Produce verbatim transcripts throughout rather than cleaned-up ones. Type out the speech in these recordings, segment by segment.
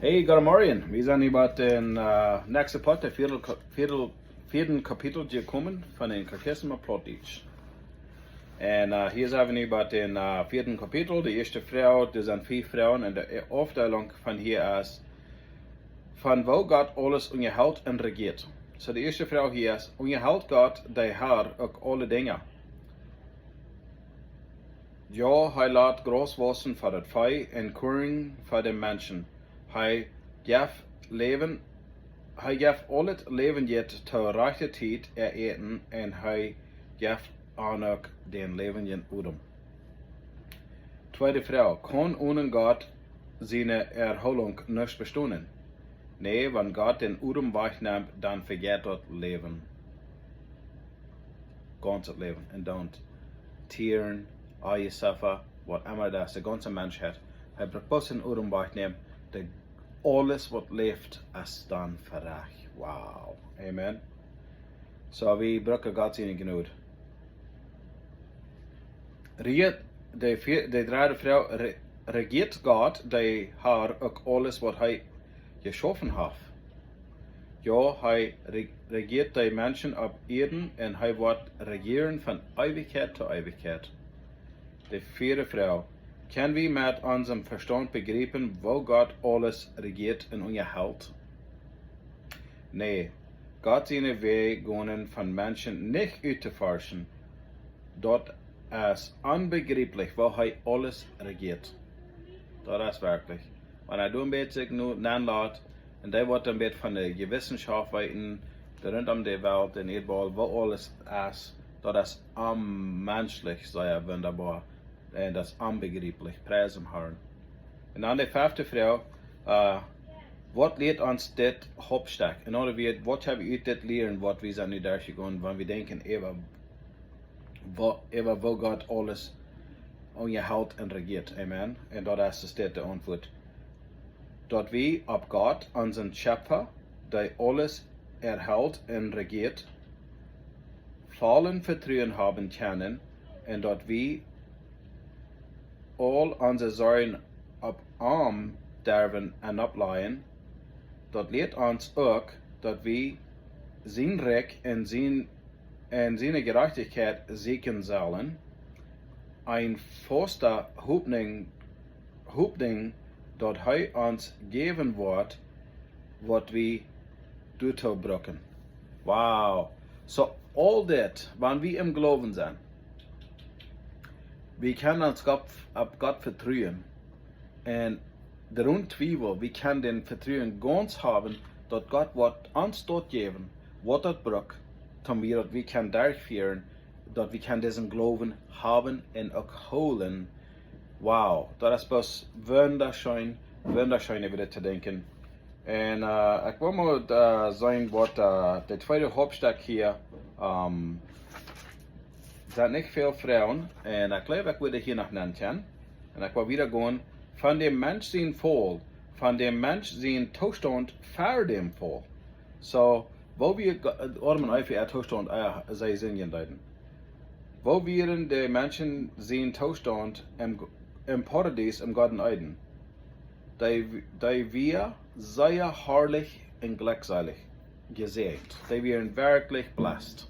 Hey, goodemorjen. Wie sent nu bie daut näakjste Poat, daut vieede, vieede, vieede Kapitel jekomen von dän Katechismus opp Plautdietsch. Un hia sent wie nu bie daut vieede Kapitel, de ieeschte Froag, doa sent fiew Froagen un de Aufdeelunk von hia es, von woo Gott aules unjahelt un rejieet. Soo, de ieeschte Froag hia es, unjahelt Gott, de Har, uk aule Dinja? Jo, hee lat Graus wausen fa daut Vee un Koarn fa de Menschen. Hee jeft Läwen, hee jeft aulet Läwenjet to rajchte Tiet äa Äten un hee jeft an uk dän läwendjen Odem. Tweede Froag, kaun onen Gott siene Erhoolunk nuscht bestonen? Nä, wan Gott dän Odem wajchnemt, dan vejeit daut Läwen. Gaunzet Läwen. Un dan Tieren, Ejeschaften, waut emma daut es, de gaunze Menschheit. Hee brukt bloos dän Odem wajchnämen, de, aules waut läft es dan verrecht. Wow. Amen. Soo, wie brucken Gott siene Jnod. Rejieet, de, vea-, de dredde Froag, re-, rejieet Gott, de Har, uk aules waut hee jeschaufen haft? Jo, hee re-, rejieet de Menschen opp Ieed un hee woat rejieren von Eewichkjeit to Eewichkjeit. De vieede Froag, kjenn wie met onsem Vestaunt bejriepen, woo Gott aules rejieet un unjahelt? Nä, Gott siene Wäaj gonen von Menschen nich uttoforschen. Daut es onbejrieplich, woo hee aules rejieet. Daut es werkjlich. Wan hee doa een bät sikj nu nenlat, un dee woat een bät von de Wissenschaft weeten, de runt om de Welt un äwaraul, woo aules es, daut es onmenschlich, sea wundaboa. Un daut es onbejrieplich, pries däm Harn. Un dan de fefte Froag, waut lieet ons dit Hauptstekj? In aundre Wieed, waut hab wie ut dit lieren, waut wie sent nu derchjegonen, wan wie denkjen äwa woo, äwa woo Gott aules unjahelt un rejieet? Amen. Un daut es, es dit de Auntwuat. Daut wie opp Gott, onsen Schepfa, dee aules erhelt un rejieet, vollen Vetruen haben kjennen un daut wie aul onse Sorjen opp am derwen un oppläajen, daut lieet ons uk, daut wie sien Rikj un sien, un siene Jerajchtichkjeit sieekjen sellen, eene faste Hopninj, Hopninj, daut hee ons jäwen woat, waut wie doatoo brucken. Wow. Soo, aul dit, wan wie em Gloowen sent, wie kjennen ons opp, opp Gott vetruen. Un doa onen Twiewel, wie kjennen daut Vetruen gaunz haben, daut Gott woat ons daut jäwen, waut daut brukt, daut wie daut wie kjennen derchfieren, daut wie kjennen disen Gloowen haben un uk hoolen. Wow, daut es bloos wundascheen, wundascheen, äwa dit to denkjen. Un ekj well mau seenen waut de tweede Hauptstekj hia, sent nich väl Froagen, un ekj jleew, ekj wudd hia noch nenn kjennen. Un ekj well wieda gonen, von däm Mensch sien Faul, von däm Mensch sien Toostaunt ver däm Faul. Soo, woo wia Adam un Eva äa Toostaunt, ea see sindjen deeden? Woo wieren de Menschen sien Toostaunt em, em Paradies, em Garten Eden? Dee, dee wia sea harlich un jlekjselich, jesäajent. Dee wieren werkjlich blessed.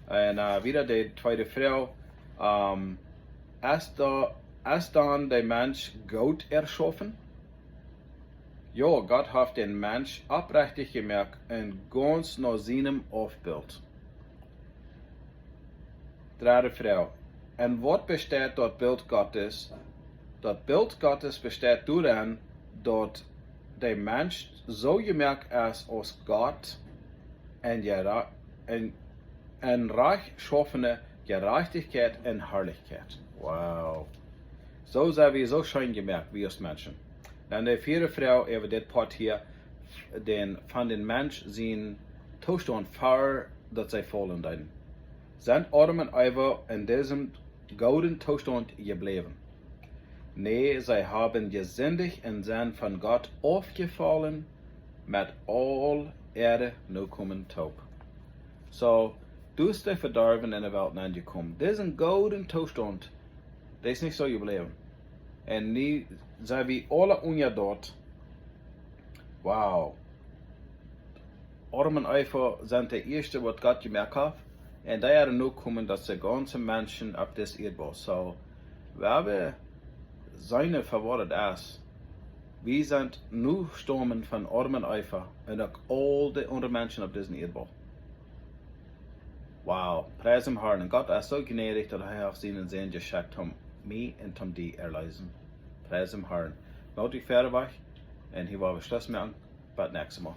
Un wieda de tweede Froag, es dan, es dan de Mensch goot erschaufen? Jo, Gott haft dän Mensch opprechtich jemoakt un gaunz no sienem Aufbilt. Dredde Froag. En waut besteit daut Bilt Gottes? Daut Bilt Gottes besteit doaren, daut de Mensch soo jemoakt es aus Gott, en, en, en rajchtschaufne Jerajchtichkjeit un Harlichkjeit. Wow. Soo sent wie soo scheen jemoakt, wie aus Menschen. Dan de vieede Froag äwa dit Poat hia, dän, von dän Mensch sien Toostaunt ver daut see faulen deeden. Sent Adam un Eva en disem gooden Toostaunt jebläwen? Nä, see haben jesindicht un sent von Gott aufjefollen met aul äare Nokomen toop. Soo, doa es de Vedorwen en de Welt nenjekomen. Disen gooden Toostaunt, dee es nich soo jebläwen. Un nu sent wie aula unja daut, Wow. Adam un Eva sent de ieeschte waut Gott jemoakt haft. Un dee hauden Nokomen, daut de gaunze Menschen opp dise Ieed wia. Soo, wie haben seenen fa waut et es. Wie sent Nokomen von Adam un Eva un uk aul de aundre Menschen opp dise Ieed. Wow, pries däm Harn. Un Gott es soo jnädich, daut hee haft sienen Sän jeschekjt, om mie un om die erleesen. Pries däm Harn. Lot die wieda wajch. Un hia woa wie Schluss moaken. Bat näakjstet Mol.